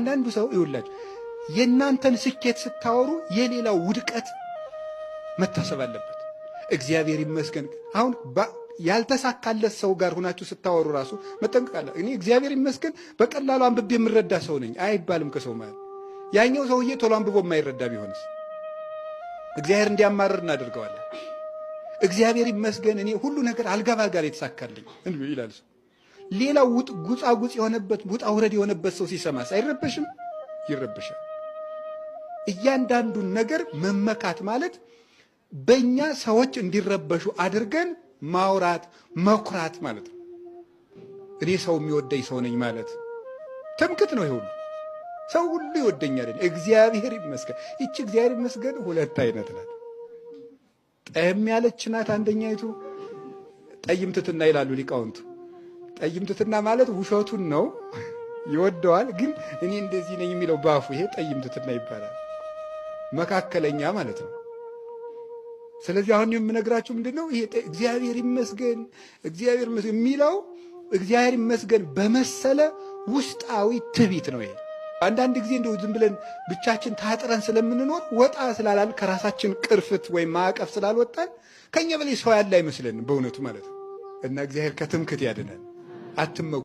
አንዳንዱ ሰው ይውላችሁ የእናንተን ስኬት ስታወሩ የሌላው ውድቀት መታሰብ አለበት። እግዚአብሔር ይመስገን አሁን ያልተሳካለት ሰው ጋር ሁናችሁ ስታወሩ ራሱ መጠንቀቅ አለ። እኔ እግዚአብሔር ይመስገን በቀላሉ አንብቤ የምረዳ ሰው ነኝ አይባልም ከሰው ማለት። ያኛው ሰውዬ ቶሎ አንብቦ የማይረዳ ቢሆንስ እግዚአብሔር እንዲያማርር እናደርገዋለን። እግዚአብሔር ይመስገን እኔ ሁሉ ነገር አልጋ ባልጋ የተሳካልኝ ይላል ሰው። ሌላው ጉጻጉጽ የሆነበት ውጣ ውረድ የሆነበት ሰው ሲሰማስ አይረበሽም? ይረበሻል። እያንዳንዱን ነገር መመካት ማለት በእኛ ሰዎች እንዲረበሹ አድርገን ማውራት መኩራት ማለት ነው። እኔ ሰው የሚወደኝ ሰው ነኝ ማለት ትምክት ነው። ይሄ ሁሉ ሰው ሁሉ ይወደኛል፣ እግዚአብሔር ይመስገን። ይቺ እግዚአብሔር ይመስገን ሁለት አይነት ናት። ጠየም ያለች ናት። አንደኛይቱ ጠይም ትትና ይላሉ ሊቃውንቱ። ጠይም ትትና ማለት ውሸቱን ነው፣ ይወደዋል፣ ግን እኔ እንደዚህ ነኝ የሚለው ባፉ፣ ይሄ ጠይም ትትና ይባላል። መካከለኛ ማለት ነው። ስለዚህ አሁን የምነግራችሁ ምንድነው? ይሄ እግዚአብሔር ይመስገን እግዚአብሔር ይመስገን የሚለው እግዚአብሔር ይመስገን በመሰለ ውስጣዊ ትቢት ነው። ይሄ አንዳንድ ጊዜ እንደው ዝም ብለን ብቻችን ታጥረን ስለምንኖር ወጣ ስላላል ከራሳችን ቅርፍት ወይም ማዕቀፍ ስላልወጣን ከኛ በላይ ሰው ያለ አይመስለንም በእውነቱ ማለት ነው። እና እግዚአብሔር ከትምክት ያድነን። አትመኩ።